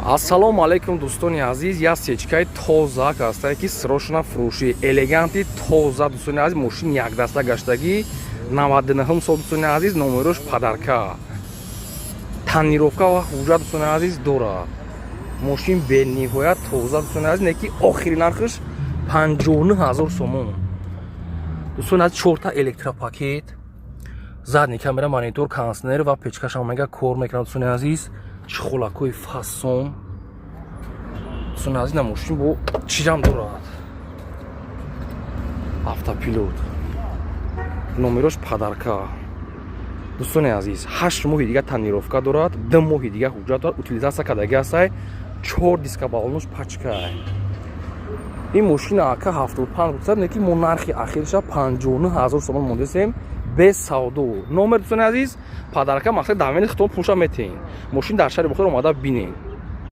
Ассалому алайкум, дӯстони азиз. Як сечкаи тоза ҳастае, ки срочно фурӯшӣ. Элеганти тоза, дӯстони азиз, мошин якдаста гаштагӣ, 99 сол, дӯстони азиз, номерош подарка, тонировка ва ҳуҷҷат, дӯстони азиз, дорад. Мошин бениҳоят тоза, дӯстони азиз, не ки охири нархаш 59 ҳазор сомон, дӯстони азиз. Чорта электропакет, задний камера, монитор, кондиционер ва печкашам мега кор мекунад, дӯстони азиз. Чехолакҳои фасон, дӯстони азиз. На, мошин бо чизам дорад, автопилот, номерош подарка, дӯстони азиз. 8 моҳи дига тонировка дорад, 2 моҳи дига ҳуҷҷат дорад, утилизация кардаги ҳастай, чор диска баллонош пачкай. Ин мошина, ака, 75 русад, не ки мо нархи ахирша 59 ҳазор сомон мондесем, без савдо. Номер, дӯстони азиз, подарка. Мақсад, давени хитон пулша метеҳен. Мошин дар шаҳри Бухоро, омада бинен.